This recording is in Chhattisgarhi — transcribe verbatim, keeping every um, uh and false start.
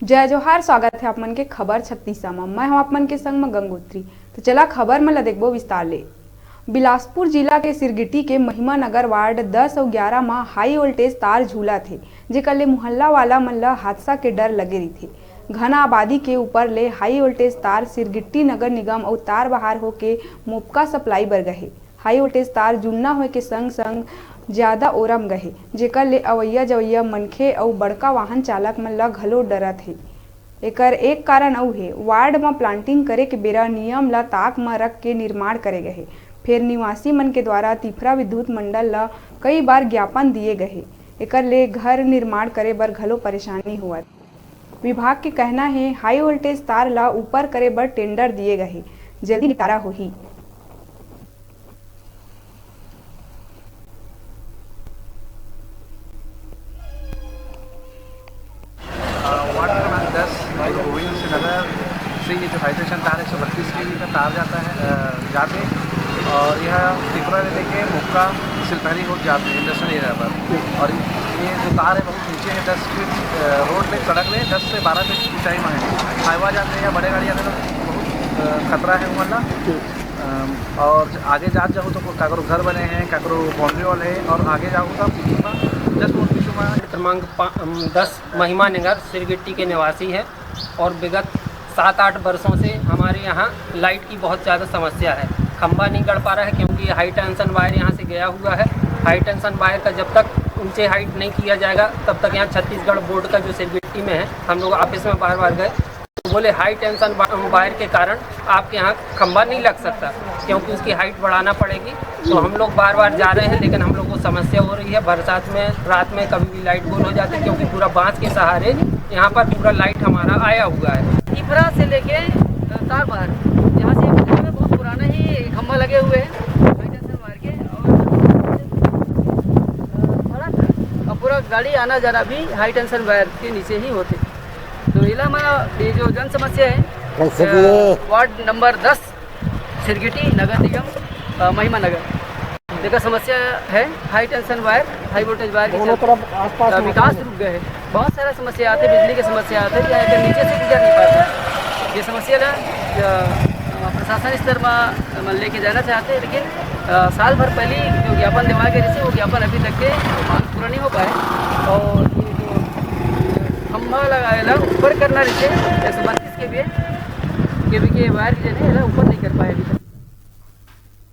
जय जोहार, स्वागत है आप मन के खबर छत्तीसा म। मैं हूं आप मन के संग म गंगोत्री। तो चला खबर मन ला देखबो विस्तार ले। बिलासपुर जिला के सिरगिट्टी के महिमा नगर वार्ड दस अउ ग्यारह म हाई वोल्टेज तार झूलत हे, जेकर ले मुहल्ला वाला मन ल हादसा के डर लगे रहिथे। घना आबादी के ऊपर ले हाई वोल्टेज तार सिरगिट्टी नगर निगम अउ तार बहार होके मोपका सप्लाई बर गहे। हाई वोल्टेज तार जुन्ना होए के संग-संग ज्यादा ओरम गहे, जेकर ले अवइया-जवइया मनखे अउ बड़का वाहन चालक मन ल घलो डरत हे। एकर एक कारण अउ हे, वार्ड म प्लांटिंग करे के बेरा नियम ल ताक म रख के निर्माण करे गहे। फेर निवासी मन के द्वारा तिफरा विद्युत मंडल ल कई बार ज्ञापन दिए गहे। एकर ले घर निर्माण करे बर घलो परेशानी होवत। विभाग के कहना हे, हाई वोल्टेज तार ल ऊपर करे बर टेंडर दिए गहे, जल्दी निपटारा होही। वार्ड क्रमांक दस गोविंद सिंह नगर से ये जो हाई टेंशन तार एक सौ बत्तीस केवी का तार जाता है, अ, जाते और यह तिपरा से लेके मोक्का सिलपहरी रोड जाते हैं इंडस्ट्रियल एरिया पर। और ये जो तार है बहुत नीचे है, दस फीट, अ, रोड में, सड़क में दस से बारह फीट ऊंचाई में है। हाईवा जाते हैं या बड़े गाड़ी जाते हैं तो बहुत, अ, खतरा है वो वाला। अम, और आगे जात जाओ तो काकरो घर बने हैं, काकरो बाउंड्री वॉल है, और आगे जाओ तो आप पीछे में, जस्ट वो पीछे में क्रमांक पा- अम, दस महिमा नगर सिरगिट्टी के निवासी है और विगत सात आठ वर्षों से हमारे यहाँ लाइट की बहुत ज़्यादा समस्या है। खंभा नहीं गड़ पा रहा है क्योंकि हाई टेंशन वायर यहाँ से गया हुआ है। हाई टेंशन वायर का जब तक ऊंचे हाइट नहीं किया जाएगा तब तक यहाँ छत्तीसगढ़ बोर्ड का जो सिरगिट्टी में है, हम लोग ऑफिस में बार बार गए, तो बोले हाई टेंशन वा-, वायर के कारण आपके यहाँ खंभा नहीं लग सकता क्योंकि उसकी हाइट बढ़ाना पड़ेगी। तो हम लोग बार बार जा रहे हैं लेकिन हम लोग को समस्या हो रही है। बरसात में रात में कभी भी लाइट गोल हो जाती है क्योंकि पूरा बांस के सहारे यहाँ पर पूरा लाइट हमारा आया हुआ है। तिपरा से लेके तार बहार, यहाँ से एक बहुत पुराना ही खंभा लगे हुए हैं हाई टेंशन वायर के, और सड़क और पूरा गाड़ी आना जाना भी हाई टेंशन वायर के नीचे ही होते। तो इला में ये जो जन समस्या है, कैसे किए? वार्ड नंबर दस सिरगिटी नगर निगम, अ, महिमा नगर, देखा समस्या है, high tension wire, high voltage wire के दोनों चलते, तरफ आसपास अ, में विकास है। रुक गए हैं। बहुत सारा समस्या आते, बिजली की समस्या आते, यहाँ के नीचे से गुजर नहीं पाते। ये समस्या ला, अ, प्रशासन स्तर में, में लेके जाना चाहते हैं, लेकिन, अ, साल भर पहले जो ज्ञापन देवा गए रहिसे, वो ज्ञापन अभी तक के मांग पूरा नहीं हो पाए। और ये जो खंभा लगाए ला ऊपर करना रहिसे एक सौ बत्तीस केवी, केवी के वायर के जरिए ला ऊपर नहीं कर पाए अभी तक।